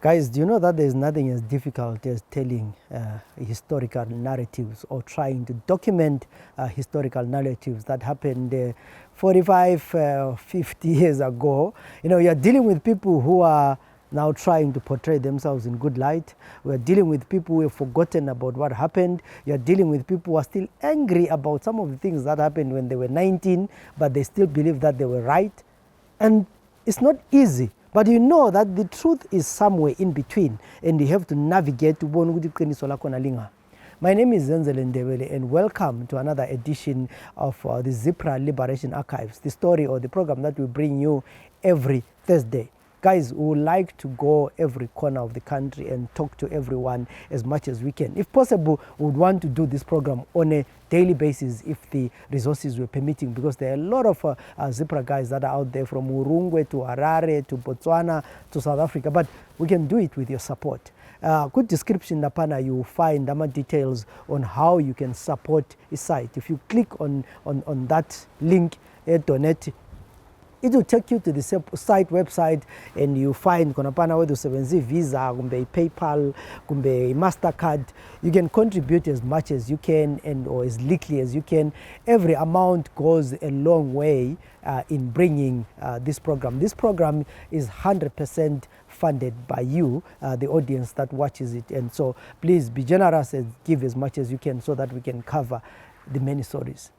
Guys, do you know that there's nothing as difficult as telling historical narratives or trying to document historical narratives that happened 45, 50 years ago? You know, you're dealing with people who are now trying to portray themselves in good light. We're dealing with people who have forgotten about what happened. You're dealing with people who are still angry about some of the things that happened when they were 19, but they still believe that they were right. And it's not easy. But you know that the truth is somewhere in between, and you have to navigate to ubone ukuthi iqiniso lakho nalinga. My name is Zenzele Ndebele, and welcome to another edition of the Zipra Liberation Archives, the story or the program that we bring you every Thursday. Guys, we would like to go every corner of the country and talk to everyone as much as we can. If possible, we would want to do this program on a daily basis if the resources were permitting, because there are a lot of Zipra guys that are out there from Urungwe to Harare to Botswana to South Africa, but we can do it with your support. Good description napana, you will find details on how you can support a site. If you click on that link, donate, it will take you to the site website, and you find konapana whether usebenzi Visa, kumbe PayPal, kumbe Mastercard. You can contribute as much as you can and or as little as you can. Every amount goes a long way in bringing this program. This program is 100% funded by you, the audience that watches it, and so please be generous and give as much as you can so that we can cover the many stories.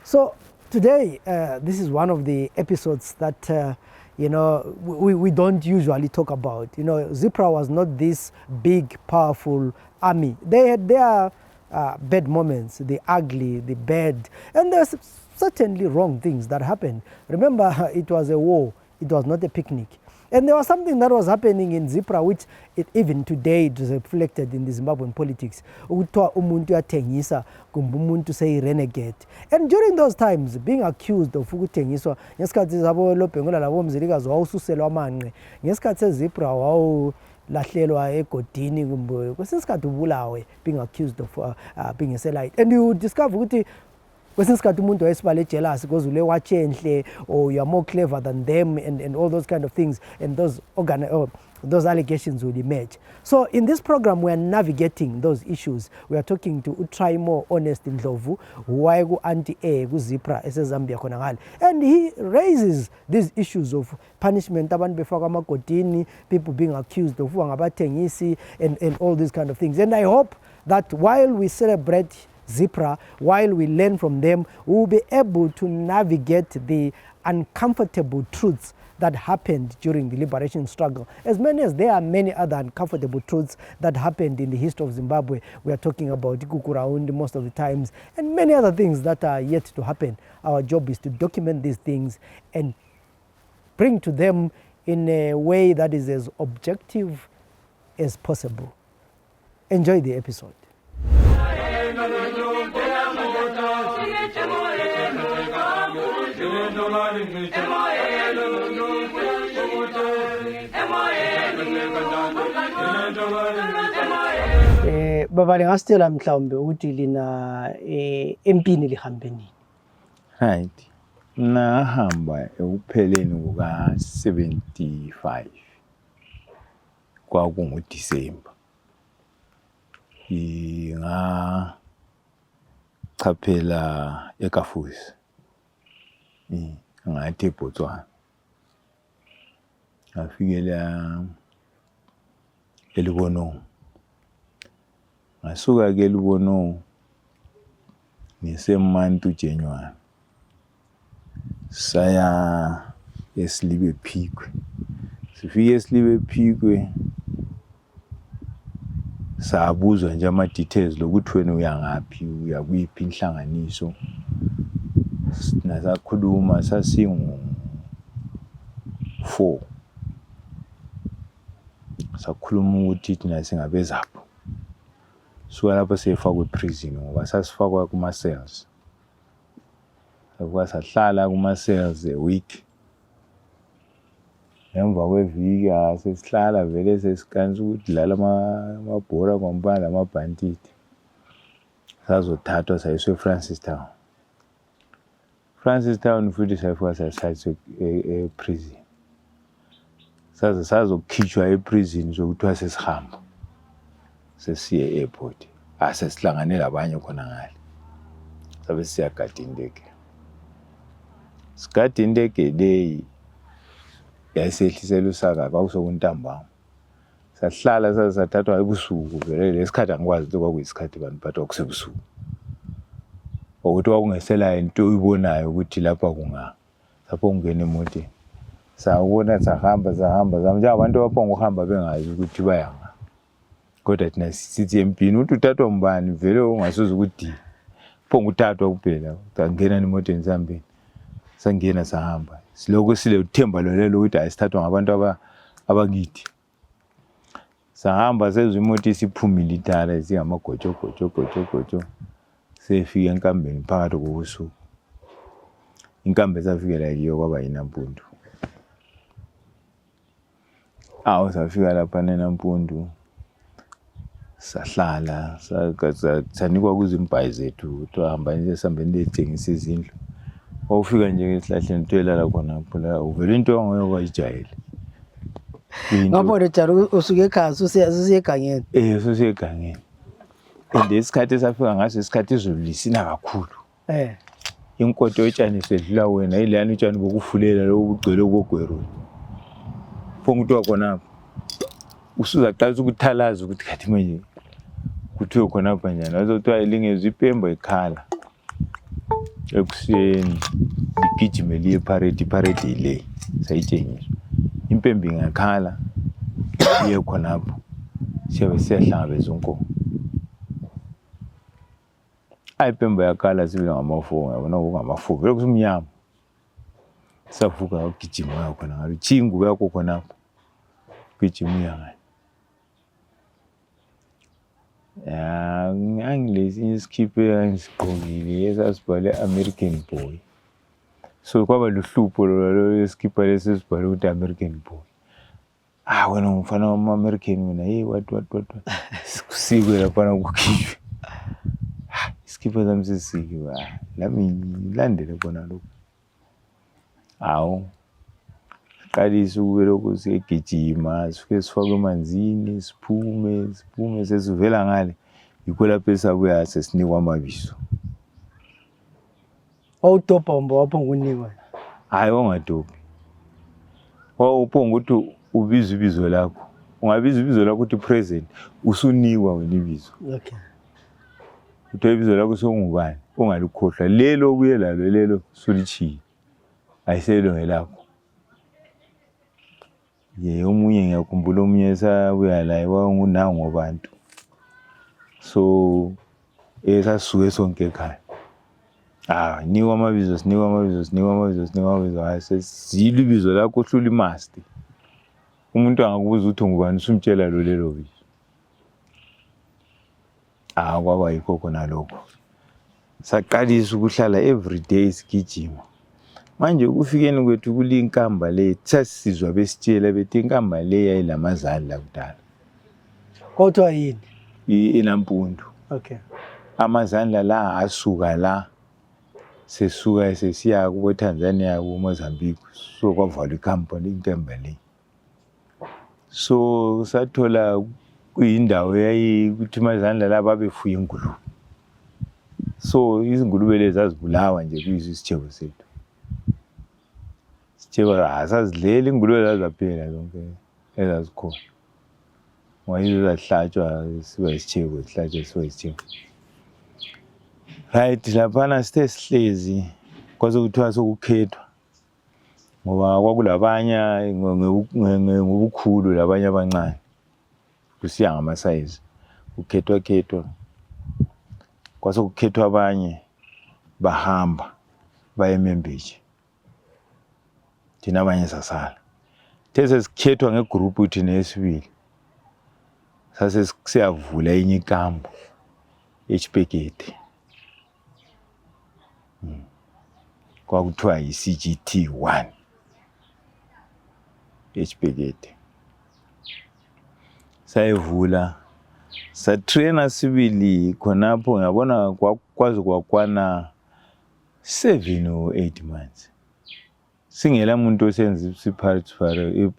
So today, this is one of the episodes that, you know, we don't usually talk about. You know, Zipra was not this big, powerful army. They had their bad moments, the ugly, the bad, and there's certainly wrong things that happened. Remember, it was a war. It was not a picnic. And there was something that was happening in Zipra, which even today it is reflected in the Zimbabwean politics. Umuntu yathengisa kumbe umuntu say renegade. And during those times, being accused of ukuthengiswa, ngesikhathi zabo loBhengola labo mzilikazi wawususelwa amanqe, ngesikhathi seZipra wawulahlelwa egodini kumbe kwesinsikhathi ubulawe, being accused of being a Selite. And you discover ukuthi kwesinye isikhathi umuntu wayesibale jealous because ule watch enhle, or you are more clever than them, and all those kind of things, and those allegations will emerge. So in this program, we are navigating those issues. We are talking to Utraimo Honest Ndlovu, who anti-A Zipra esezambia khona ngale, and he raises these issues of punishment, abantu befaka amagodini, people being accused of ngabathengisi, and all these kind of things. And I hope that while we celebrate Zipra, while we learn from them, we will be able to navigate the uncomfortable truths that happened during the liberation struggle. As many as there are many other uncomfortable truths that happened in the history of Zimbabwe. We are talking about Ikukuraundi most of the times, and many other things that are yet to happen. Our job is to document these things and bring to them in a way that is as objective as possible. Enjoy the episode. Baba lingasitshela mhlawumbe ukuthi lina empini lihambe nini? Right. Nahamba ekupheleni kuka 75 kwakungu December. Ngachaphela eKafusi. Ngathi eBotswana. Ngafikela eLibonong. Ngasuka ke eLibonong ngesemantu January. Saya eSlibe Phikwe. Sifike eSlibe Phikwe, sabuzwa nje ama details lokuthi wena uyangaphi, uyakuyiphi inhlanganiso. Nasakhuluma sasingu 4. Sakhuluma ukuthi thina singabezapho. Suka lapho sefakwe prison ngoba sasifakwa kuma cells. Sahlala kuma cells a week. Emva kweviki sesihlala vele sesikanisa ukudlala amabhora kwambala amabhanditi. Sazothathwa sayiswe eFrancistown. Francistown futhi sayifika sayisayiswe prison. sazokhitshwa eprison sokuthiwa sesihamba sesiye e-airport sesihlangane labanye khona ngale sabe siyagada indege. Sigada indege leyi yayisehlisela uSaka kwakusokuntambama. Sahlala sathathwa ebusuku vele lesikhathi angikwazi ukuthi kwakuyisikhathi bani but kwakusebusuku. Ukuthi kwakungesela into uyibonayo ukuthi lapha kunga. Lapho ungena emotweni. Sawubona sahamba nje abantu abaphonga uhamba bengazi ukuthi bayanga. Kodwa thina sithi empini uthi uthathwa mbani vele ungasuza ukuthi phonga uthathwa kuphela. Ngangena emotweni sihambeni. Sangena sahamba. Siloko sile uthemba lolelo ukuthi ayisithathwa ngabantu abakithi. Sahamba sezwe imoto isiphumile ithala singamagojo. Sefika enkambeni phakathi kobusuku. Inkambe safikela kiyo kwaba yiNampundu. Safika lapha eNampundu. Sahlala sanikwa kuzimpayi zethu tuhamba nje sihambeni lethengisa izindlu. Awufika nje esihlahleni twelala khona phela uvela into ongoyo kwayijayele. Ngapho njalo usuke ekhaya usiye egangeni. Usuye egangeni. Isikhathi esafika ngaso isikhathi izulu lisina kakhulu. Inkoto yotshani sedlula wena ilana utshani bokufulela lokugcwele kokugwero. Phonga uthiwa khona usuza qala ukuthalaza ukuthi kathi manje kuthiwe khona apha njani azothiwa ilingezwe iPemba ikhala. Ekuseni igijime liye parade ile sayitshengiswa. Impemba ingakhala iye khonapho siyabe siyahlangabeza unkomo. iPemba yakhala sibile ngamafongo yabona ngamafuvu lokhu simnyama. Savuka ugijima khona ngalo chingu yakho khonapho. Gijima yanga. Ngangilesi isikhipe angisigqokile esasibhale American Boy. So kwaba luhlupho lo isikhipa lesi sibhale ukuthi American Boy. Wena umfana wama-American mina what. Sikwe lapha ukukhishwe. Isikhipa sami sesikiwe. Lami ngilandele khona lokho. Qalisa ukube lokho siyegijima sifike sifake emanzini siphume sesivela ngale yikho lapho esabuya sesinikwa amabizo. Awutopomba waphonga unikwa. Ongadophi. Uphonga ukuthi ubiza ibizo lakho. Ungabiza ibizo lakho ukuthi present usunikwa wena ibizo. Okay. Uthe ibizo lakho sokungubani ongalikhohlwa lelo obuye lalo lelo sulichiye. Ayiselo ngelakho. Omunye ngiyakhumbula omunye sabuya la wangunango ngobantu. So esasuke sonke ekhaya. Nikwa amabizo sesizile ibizo lakho hlula imaster. Umuntu angakubuza ukuthi ngubani usumtshela lo lelo bizo. Kwaba yikho khona lokho. Saqalisa ukuhlala every day sigijima. Manje ukufikeni kwethu kulinkamba le sasizwa besitshela bethi inkamba le yayilamazandla kudala. Kodwa yini? INampundu. Okay. Amazandla la asuka la sesuka sesiya kubo Tanzania ku Mozambique so kwavalwa icompany inkamba le. So sathola kuyindawo ukuthi amazandla la babefuya ingulube. So izingulube lezi zazibulawa nje kuyisithebo sethu. Asazidlela ingulube zazaphela zonke ezazikhona. Wayizo zahlatshwa siba isithebo sihlatshwe siba isithebo. Right lapha sihlezi kwaze kuthiwa sokukhethwa. Ngoba kwakulabanye ngobukhulu labanye abancane. Kusiya ngama size. Kukhethwa. Kwase kukhethwa abanye bahamba bayemembeje. Thina abanye sasala. Tese sikhethwa ngegroup thina esibili. Sase siyavula enye ikambo eChipekete. Kwakuthiwa yiCGT 1 eChipekete. Sayivula satrainer sibili khonapho ngiyabona kwazi kwakwana 7 or 8 months. singela muntu osenza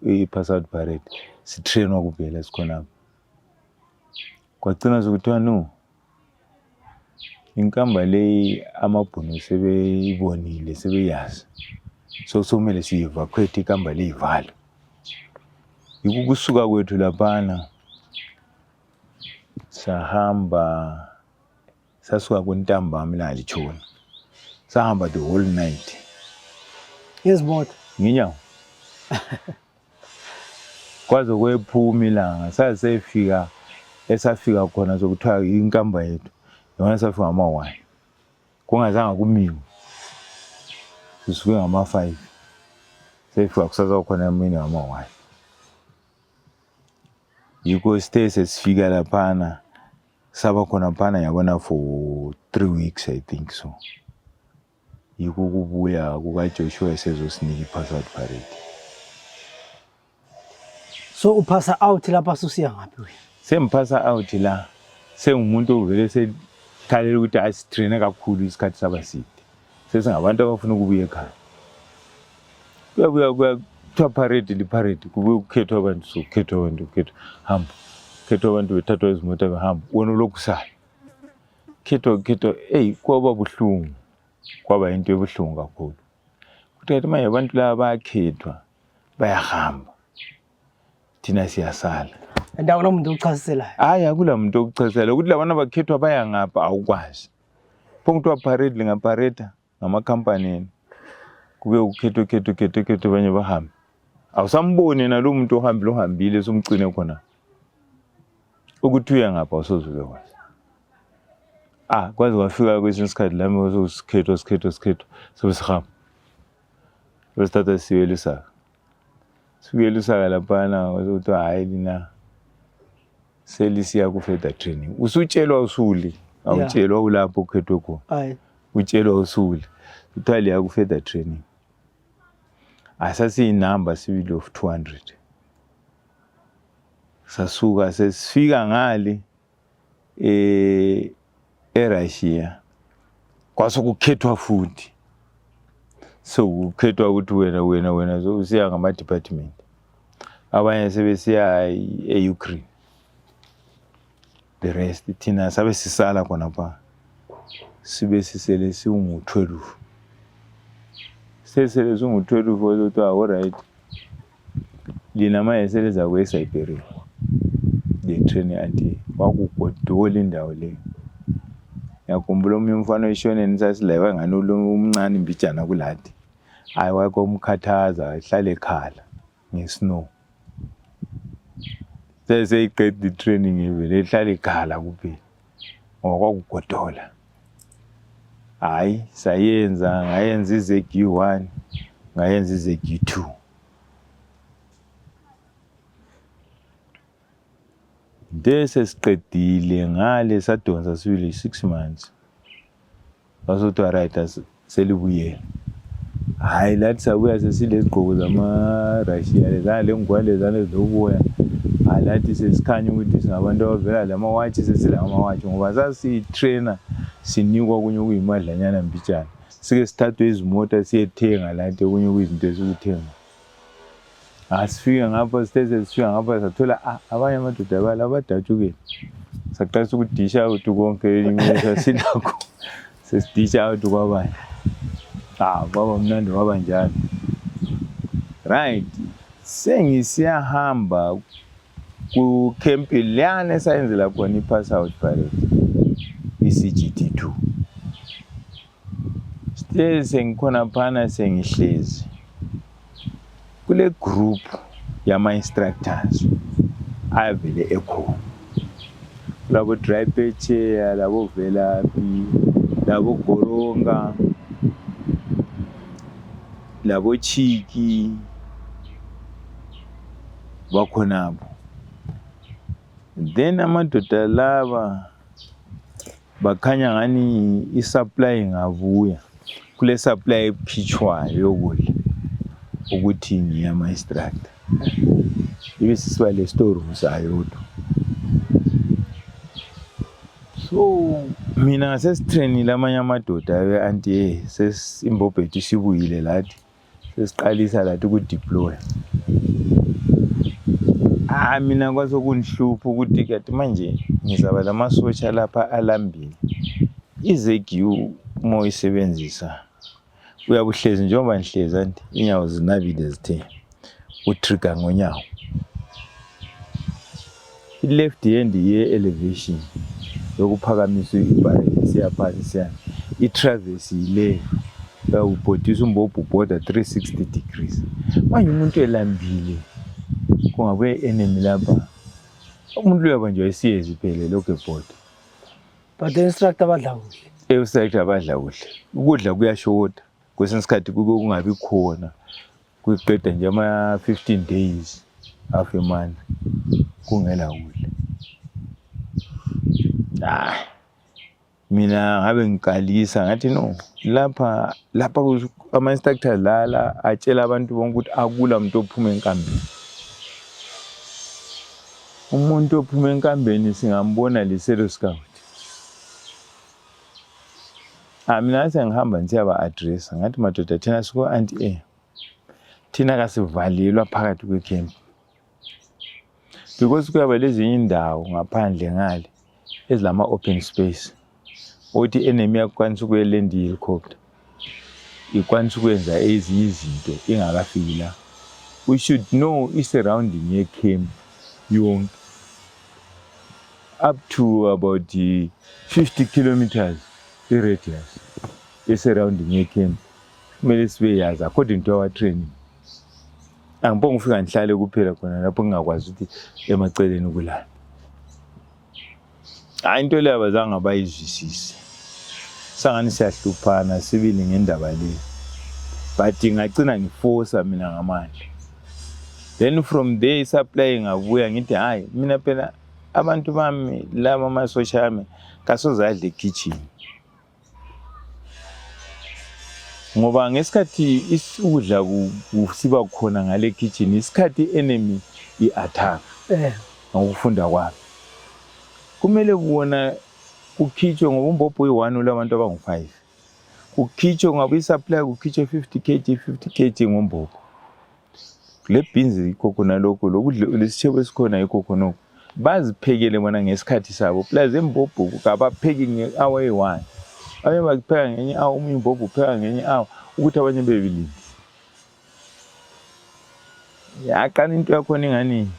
i-pass out parade sitrainwa kuphela sikhona kwagcina sokuthiwa no inkamba leyi amabhunu sebeyibonile sebeyazi so somele siyivakwethe inkamba leyivala ukusuka kwethu laphana sahamba sasuka kuntambama la Litshoni sahamba the whole night yezimoto nginyawo kwaze kwephuma ilanga sasefika esafika khona sokuthiwa inkamba yethu yona safika ngama-1 kungazange kumiwe sisuke ngama-5 sefika kusasa khona emini ngama-1 yikho sithe sesifika laphana saba khona phana yabona for 3 weeks I think so yikho kubuya kukaJoshua esezosinika i-pass out parade. So uphasa out lapha susiya ngaphi wena? Semphasa out la sengumuntu ovele sethalela ukuthi asitraine kakhulu isikhathi sabaside sesingabantu abafuna ukubuya ekhaya kuyabuya kuthiwa parade li-parade kubuye kukhethwa abantu sokukhethwa abantu hamba kukhethwa abantu bethathwa izimoto behamba wona ulokhu usala khethwa kwaba buhlungu kwaba into ebuhlungu kakhulu kuthi manje abantu laba bayakhethwa bayahamba thina siyasala endawo nomuntu okuchasiselayo hayi akula muntu okuchasisela ukuthi labana bakhethwa baya ngapha awukwazi phongithiwa parade lingapareta ngamakhampanini kube ukhethwa banye bahambe awusambone nalo muntu ohambile somgcine khona ukuthi uya ngapha usozule kwazi kwaze kwafika kwesinye isikhathi lami osokukhethwa sobesihamba besithatha siwe Lusaka sifike Lusaka laphana ukuthi hayi lina selisiya ku-further training usutshelwa usuli awutshelwa ulapho ukhethwe khona utshelwa usuli kuthiwa liya ku-further training asasiyinamba sibili of 200 sasuka sesifika ngale eRussia kwasokukhethwa futhi so kukhethwa ukuthi wena so usiya ngama-department abanye sebesiya e-Ukraine the rest thina sabe sisala khona pha sibe sisele singu-12 sesele singu-12 ukuthi alright lina manje seleza kwe-Siberia the train anti kwakugodola indawo leyo yakhumbula omunye umfana eshoneni sasilayiwa ngani umncane imbijana kuladi hayi wakho umkhathaza ehlala ekhala ngesnow seyiqeda i-training ivele ehlala ekhala kuphela ngoba kwakugodola hayi ngayenza izegi 1 ngayenza izegi 2 sesiqedile ngale sadonsa sibili 6 months basothi right selibuyela hayi lathi sabuya sesilezigqoko zama-Russia lezale ngwale zale zoboya hayi lathi sesikhanya ukuthi singabantu abavela lamawatshi sesilama-watshi ngoba sasitrainer sinikwa kunye okuyimadlanyana mbijana sike sithathwe izimota siyethenga lathi okunye kuyizinto esukuthenga asifika ngapha sifika ngapha sathola abanye amadoda bala abadatshukile saqalisa ukudisha out konke imisa sinakho sesidisha out kwabanye baba mnandi waba njalo right sengisiyahamba ku camp liyana esayenzela khona i-pass out parade i-CGT2 sengikhona phana sengihlezi kule group yama-instructors avele ekhona labo dry peche labo Velaphi labo Goronga labo Chiki bakhonabo then amadoda laba bakhanya ngani i-supply ngabuya kule supply ephitshwayo yokudla ukuthi ngiyama-instructor ibe sisiba le story usayodwa so mina sesitrainile amanye amadoda anti sesimbobhethu sibuyile lathi sesiqalisa lathi ukudeploy. Mina kwasokundihlupha ukuthi kanti manje ngizaba lamasosha lapha alambile. Izegu uma uyisebenzisa uyabuhlezi njengoba nihlezi anti inyawo zinabile zithe utrigger ngonyawo. I-left hand ye-elevation yokuphakamisa i-barrel siyaphansi siyana. I-traverse yile uyawubhodisa umbhobho ubhoda 360 degrees. Manje umuntu elambile kungabuye enemy lapha umuntu uyabanjwa isiyezi phela lokho ebhoda. But the instructor badla kuhle. Instructor badla kuhle. Ukudla kuyashoda. Kwesinye isikhathi kungabi khona. Kuqeda nje ama 15 days half a month kungela kudla. Mina ngabe ngiqalisa ngathi no lapha ama instructors lala atshela abantu bonke ukuthi akula umuntu ophuma enkambeni. Umuntu ophuma enkambeni singambona le-Zero Scout. Mina sengihamba ngiyaba address ngathi madoda thina siko anti thina kasivalelwa phakathi kwecamp. Because kuyaba lezinye indawo ngaphandle ngale ezilama open space. Uthi enemy yakwanisa ukuyelanda i-helicopter. Ikwanisa ukwenza ezinye izinto ingakafiki la. We should know i-surrounding ye-camp yonke. Up to about 50 kilometers i-radius surrounding ye-camp. Kumele sibe yazi according to our training. Angibonga ufika ngihlale kuphela khona lapho ngingakwazi ukuthi emaceleni ukulala. Into leyo abazange abayizwisise. Sangani siyahluphana sibili ngendaba le. But ngacina ngiforce mina ngamandla. Then from there supply ngabuya ngithi hayi mina phela abantu bami laba amasosha ami kasoze adle ekitchen. Ngoba ngesikhathi ukudla kusiba khona ngale kitchen isikhathi enemy i-attack. Ngokufunda kwami. Kumele kuona kukhitshwe ngoba umbhobho uyi-1 ulabantu abangu-5. Kukhitshwe ngoba i-supply kukhitshwe 50 kg ngombhobho. Le beans ikho nalokho lokudla lesitshebo esikhona yikho khona. Baziphekele bona ngesikhathi sabo. Plus embhobho kabapheki nge-hour eyi-1. Abanye bakupheka ngenye hour umunye umbhobho upheka ngenye hour ukuthi abanye bebilinde. Yaqala into yakhona ingani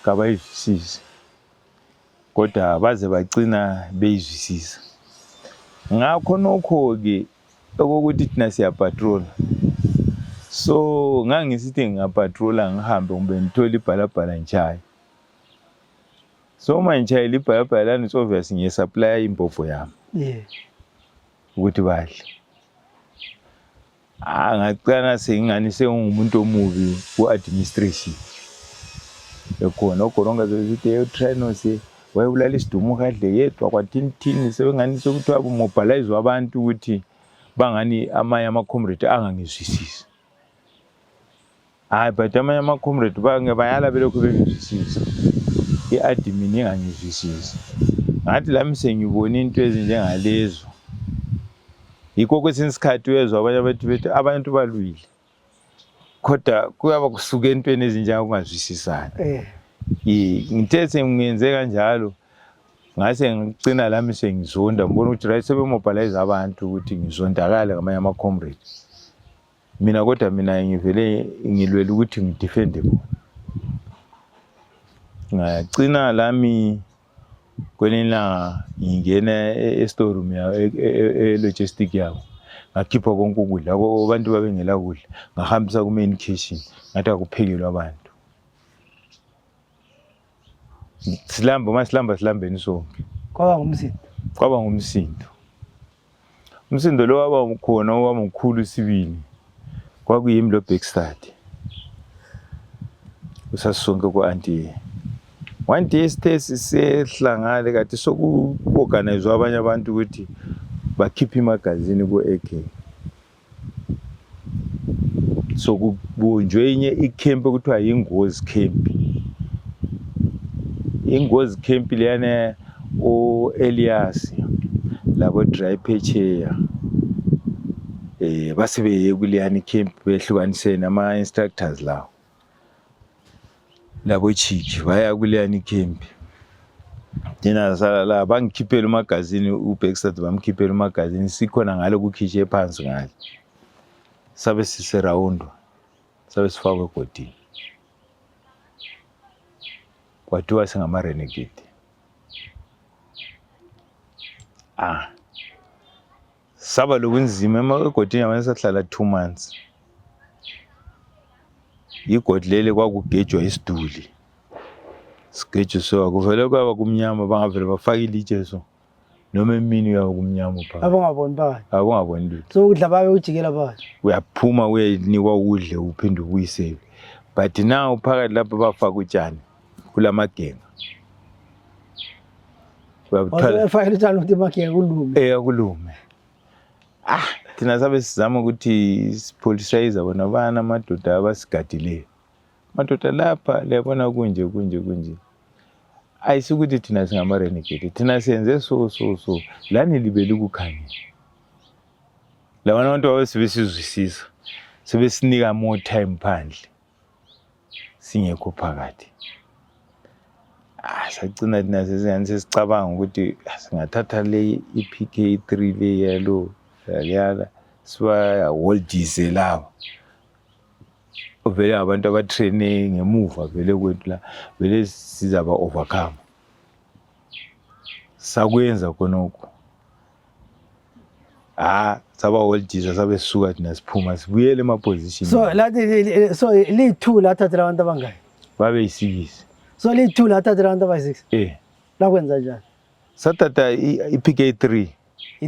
kabayizwisisi. Kodwa baze bagcina beyizwisisa. Ngakho nokho ke okokuthi thina siya patrol. So ngangisithi ngingapatrola ngihambe kumbe ngithola ibhalabhala ngichaye. So uma ngitshayela ibhalabhala lani so obvious ngiyesupply imbhobho yami. Ukuthi badle. Ngacana sengingani sengumuntu omubi ku-administration. Ekhona ogoronga zokuthi try no se wayebulala isidumo kadle yedwa kwathini sebengani sokuthi abumobilize abantu ukuthi bangani amanye ama-comrade angangizwisisi. But amanye ama-comrade bayala belokhu bengizwisisa. I-admin ingangizwisisi. Ngathi lami sengibona into ezinjengalezo. Yikho kwesinye isikhathi uyezwa abanye abantu balwile. Kodwa kuyaba kusuka entweni ezinjengokungazwisisana. Ngithe sengenze kanjalo ngase ngicina lami sengizonda ngibona ukuthi right sebemobilize abantu ukuthi ngizondakala ngamanye ama-comrade. Mina kodwa mina ngivele ngilwela ukuthi ngidefende bona. Ngacina lami kwelinga ngingena e-storeroom yawo e-logistic yawo. Ngakhipha konke ukudla abantu babengela kudla. Ngahambisa ku-main kitchen ngathi akuphekelwe abantu. Silambeni sonke. Kwaba ngumsindo. Umsindo lo waba khona waba mkhulu sibili. Kwakuyimi lo Backstad. Usasonke ku-anti. One day sisehlangane kade soku-organize abanye abantu ukuthi bakhiphe imagazini ku-AK. So kubunjwe inye i-camp ekuthiwa yingozi camp. Ingozi camp leyana o-Elias labo dry patch here. base beye kuleyani camp behlukanise nama instructors lawo labo chiki baya kuleyani camp. Thina sala la bangikhiphela umagazini uBackstad bamkhiphela umagazini sikhona ngalo kukhishe phansi ngale. Sabe siserawundwa. Sabe sifakwe egodini. Kwathiwa singama renegade. Saba lokunzima egodini yabona sahlala 2 months. Igodi lele kwakugejwa isiduli. Sigejo so akuvele kwaba kumnyama bangavele bafaka ilitshe so. Noma emini yawo kumnyama phakathi. Abongaboni phakathi. Abongaboni lutho. So udla babe ujikela phakathi. Uyaphuma uyenikwa udle uphinde ubuyisele. But now phakathi lapho bafaka utshani kulamagenga. Uyabuthola ufayela utshani ukuthi magenga kulume. Akulume. Thina sabe sizama ukuthi sipolicize bona bana amadoda abasigadile. Madoda lapha leyabona kunje. Ayisukuthi thina singama renegade. Thina senze so. Lani libele ukukhanya. Labana abantu abasebesizwisisa. Sebesinika more time phandle. Singekho phakathi. Sagcina thina sesicabanga ukuthi singathatha le iPK3 le yalo yala siba holdise lawo. Vele abantu abatraine ngemuva vele kwethu la vele sizaba overcome. Sakwenza khonokho. Saba holdisa sabe suka thina siphuma sibuyele ema position. So li 2 lathathela abantu abangayi. Babe isikisi. So li 2 lathathela abantu aba6. La kwenza njani? Sathatha iPK3.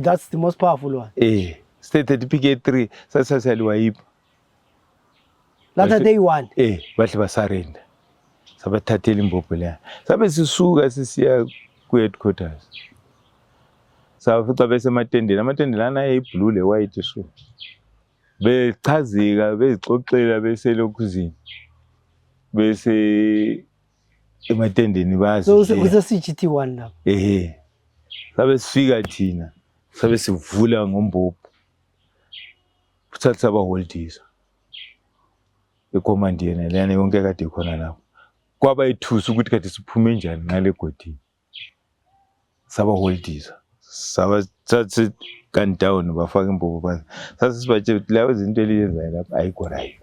That's the most powerful one. Stated iPK3 sasaliwa yipa. Latha day 1. Bahle basarenda. Sabathathela imbopho leya. Sabe sisuka sisiya ku headquarters. Safica bese amatendeni. Amatendeni lana ayiblue le white so. Bechazika bezixoxela bese lokhuzini. Bese ematendeni bazi. So uze CGT1 lapho. Sabe sifika thina. Sabe sivula ngombopho. Kuthatha saba holdisa. Ecommand yena lana yonke kade khona lapho. Kwaba ithusa ukuthi kade siphume njani ngale godini. Saba holdisa. Saba thathi gun down bafaka imbopho phansi. Sasisibatshe ukuthi lawo izinto eliyenzayo lapha ayikho right.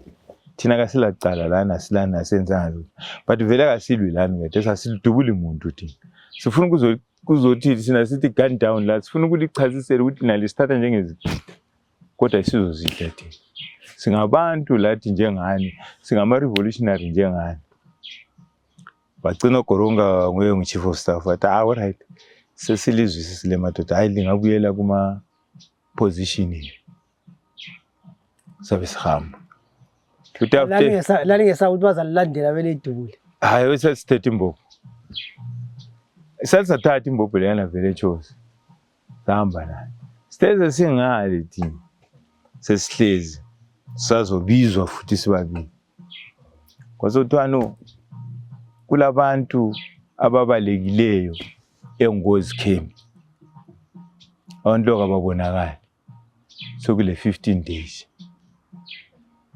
Thina kasilacala lana silana senza ngalo. But vele kasilwi lana kade sasilidubula umuntu thina. Sifuna kuzothi sina sithi gun down la sifuna ukulichazisela ukuthi nali sithatha njengezigidi. Kodwa isizozidla thina. Singabantu lathi njengani, singama revolutionary njengani. Bagcina Goronga nguye chief of staff athi alright. Sesilizwisisa le madoda ayilingabuyela kuma position. Sabe sihamba. Lani ngesa ukuthi bazalilandela vele idubule. Hayi sesithethe imbopho. Sasathatha imbopho leyana vele chose. Sahamba naye. Siteze singali thina. Sesihlezi. Sazobizwa futhi sibabili. Kwasothiwa no kulabantu ababalekileyo engozi camp. Abantu ababonakala. So kule 15 days.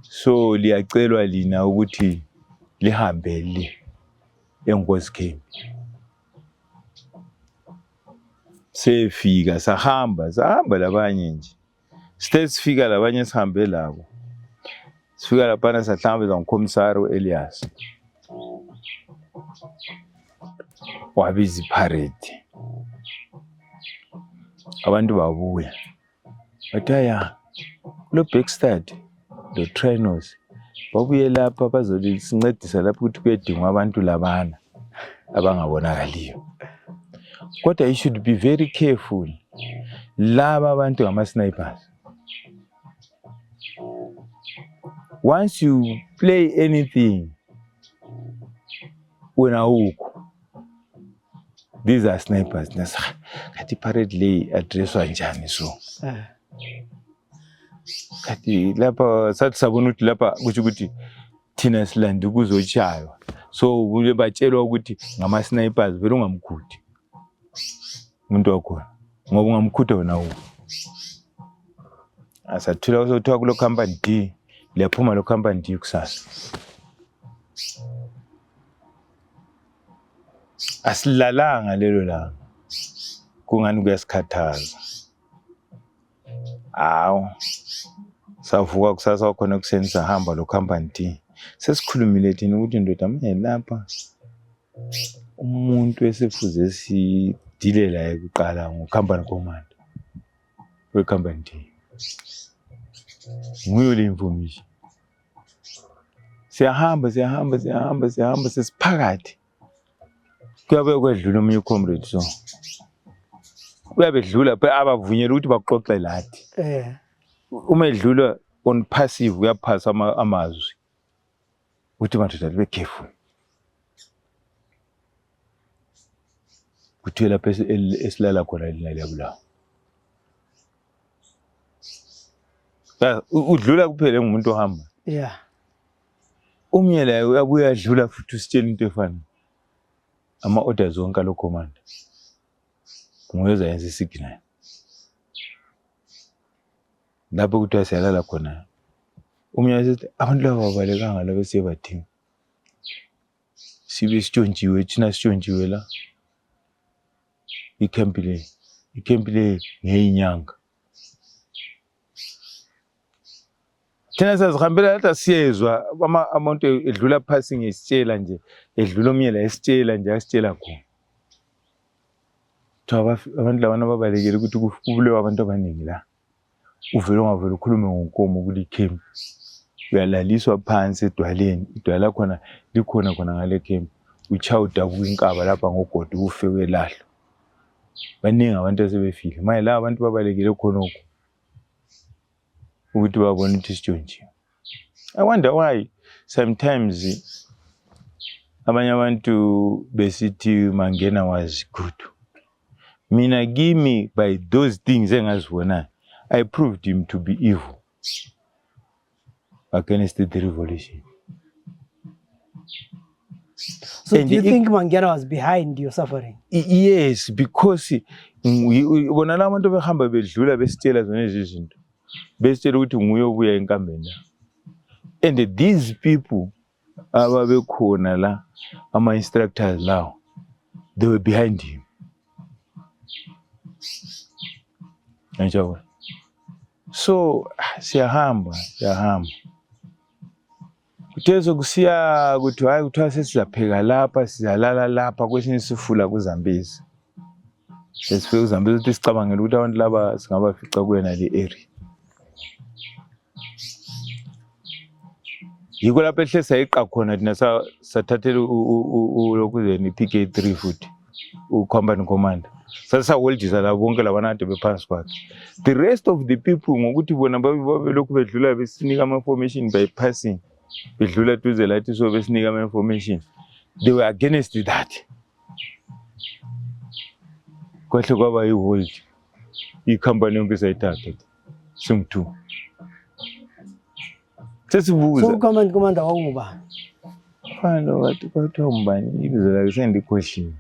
So liyacelwa lina ukuthi lihambe le engozi camp. Sefika sahamba labanye nje. Sifika labanye sihambe labo. Sifika lapha sahlangabezana noKhomisari Elias. Wabiza iparade. Abantu babuya. Bathaya lo Backstad lo Trainers babuye lapha bazolisincedisa lapho ukuthi kuyedingwa abantu labana abangabonakaliyo. Kodwa you should be very careful. Laba abantu ngama snipers. Once you play anything these are snipers. Kati parade lay addresswa njani so. Kati lapha sathi sabona ukuthi lapha kusho ukuthi thina silanda ukuzochaywa. So kube batshelwa ukuthi ngama snipers vele ungamkhuthi. Umuntu wakhona. Ngoba ungamkhutha wena Asathula kuthiwa kulo company D, liyaphuma lo company D kusasa. Asilalanga lelo langa. Kungani kuyasikhathaza. Hawu. Savuka kusasa wakhona kuseni sahamba lo company D. Sesikhulumile thina ukuthi ndoda manje lapha umuntu esefuze sidile la ekuqala ngocompany commander wecompany D. Nguyo le information. Siyahamba sesiphakathi. Kuyabe kwedlula omunye comrade so. Kuyabe dlula phe abavunyela ukuthi baxoxe lathi. Uma edlula on passive uyaphasa amazwi. Uthi madoda libe careful. Kuthi lapha esilala khona linaliyabulawa. Udlula kuphela ngumuntu ohamba. Yeah. Umyela uyabuya adlula futhi usitshela into efana. Ama-orders zonke lo commander. Nguyeza yenza isignal. Lapho kuthiwa siyalala khona. Umyela sithi abantu laba babalekanga laba siyebathinga. Sibe sitshontshiwe thina sitshontshiwe la. Ikhempi le ngeyinyanga. Thina sazihambela lathi siyezwa amuntu edlula phansi ngesitshela nje, edlula omyela esitshela nje asitshela khona. Abantu labana babalekile ukuthi kubulewe abantu abaningi la. Uvele ungavele ukhulume ngonkomo kuli camp. Uyalaliswa phansi edwaleni, idwala khona likhona ngale camp. Uchawuda kwinkaba lapha ngogodi ufe welahla. Baningi abantu asebefile. Maye la abantu babalekile khonoko. Ukuthi babone ukuthi sitshontshiwe. I wonder why sometimes abanye abantu besithi Mangena was good. Mina kimi by those things engazibona, I proved him to be evil against the revolution. So do you think Mangena was behind your suffering? Yes, because bona la abantu behamba bedlula besitshela zona izinto. Besitshela ukuthi nguye obuya enkambeni. And these people ababekhona la ama-instructors lawo, they were behind him. So siyahamba. Kuthezo kusiya kuthi hayi kuthiwa sesizapheka lapha sizalala lapha kwesinye isifula kuZambezi. Sesifike kuZambezi ukuthi sicabangela ukuthi abantu laba singabafica kuyena le area. Yiko lapha ehle sayiqa khona thina sathathela lokuzeni PK3 futhi ucompany commander. Sasaholdisa la bonke labana ade bephansi kwakhe. The rest of the people ngokuthi bona babelokhu bedlula besinika ama information by passing. Bedlula duze lathi so besinika ama information. They were against that. Kwahle kwaba yihold. Icompany yonke sayithatha. Sing2. Sesibuza. So command commander wakuba. Fana wathi kwathiwa umbani ibizo lakhe sendikhohliwe.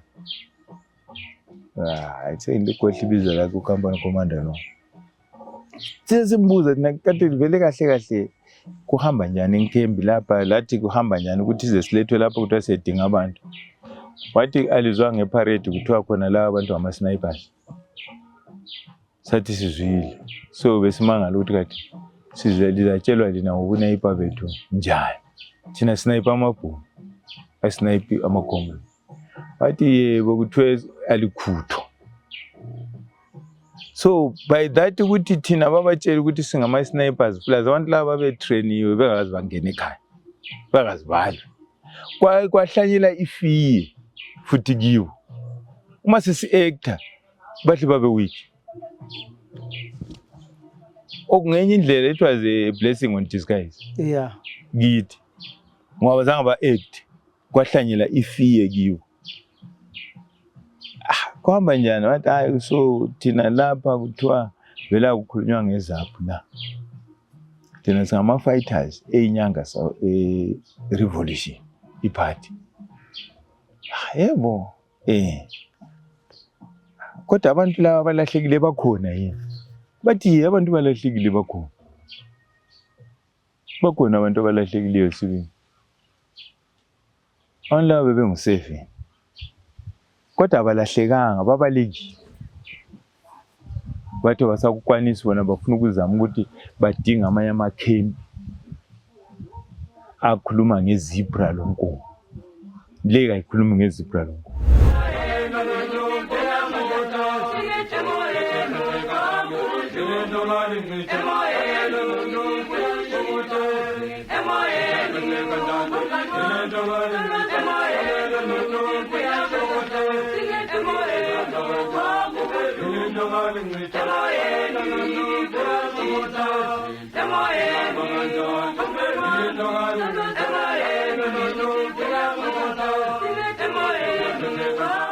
Sendikhohle ibizo lakhe ucompany commander no. Sesibuza thina kanti vele kahle kuhamba njani enkembi lapha lathi kuhamba njani ukuthi ize silethwe lapha kuthiwa siyadinga abantu. Wathi alizwa ngeparade kuthiwa khona la abantu ama-snipers. Sathi sizwile. So besimangala ukuthi kathi sizatshelwa lina ngobunaipa bethu njani. Thina sniper amabhuku. Asnipe amakhombe. Wathi yebo kuthiwe alikhutho. So by that ukuthi thina babatshela ukuthi singama snipers plus abantu laba betrainiwe bengazi bangena ekhaya. Bangazibali. Kwahlanyela ifiye futhi kiwo. Uma sesi-actor bahle babe weak. Okungenye indlela it was a blessing on disguise. Yeah. Ngithi ngoba zange ba-act kwahlanyela ifiye kiwo. Kwahamba njani wathi hayi so thina lapha kuthiwa vela kukhulunywa ngezaphu la. Thina singama fighters einyanga revolution iparty. Yebo kodwa abantu laba balahlekile bakhona yini? Bathi abantu balahlekile bakhona. bakhona abantu abalahlekileyo sibini. Abantu laba bebengu-7 kodwa abalahlekanga, babalekile. Bathe basakukwanisa bona bafuna ukuzama ukuthi badinga amanye amakhempi akhuluma ngezibra lonkomo. Le kayikhulumi ngezibra lonkomo. Am I